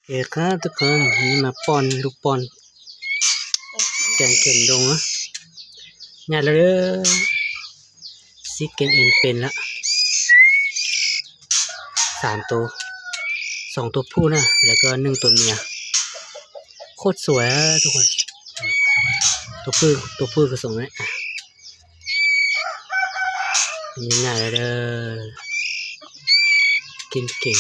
ເອີ ຄັບທຸກຄົນ ນີ້ມາປ້ອນ ລູກປ້ອນ ແກງເຂັມດົງເນາະ ໃຫຍ່ແລ້ວເດີ ຊິກິນເອງເປັນລະ ສາມໂຕ ສອງໂຕຜູ້ນະ ແລ້ວກໍໜຶ່ງໂຕເມຍ ໂຄດສວຍອະທຸກຄົນ ໂຕຜູ້ ໂຕຜູ້ຄືສອງນີ້ ນີ້ໃຫຍ່ແລ້ວເດີ ກິນເກັ່ງ.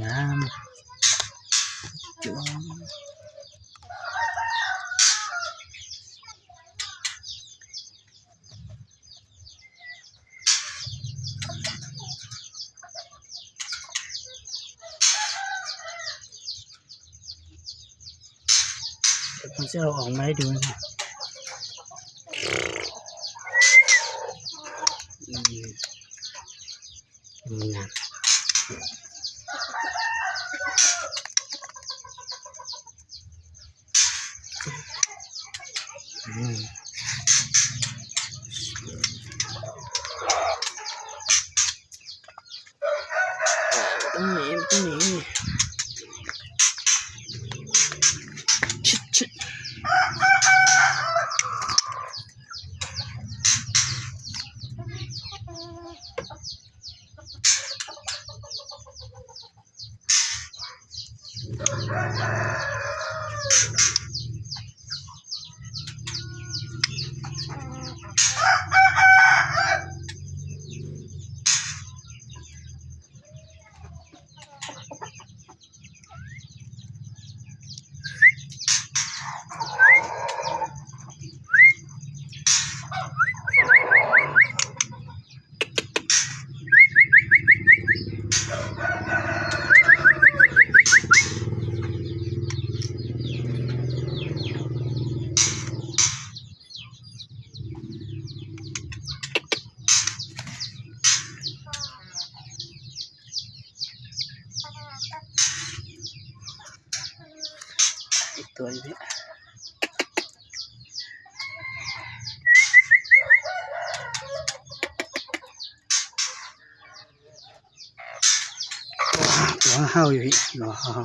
ງາມ. ເພິ່ນຊິເອົາອອກມາໃຫ້ດູນະ ອືມ. ນີ້ນະ ອືມ ເອີ ມັນຕ້ອງໜີ ມັນຕ້ອງໜີ ຊຶດ ຊຶດ. ອີກຕົວໜຶ່ງ ລໍເຮົາຢູ່ພີ້ ລໍເຮົາ.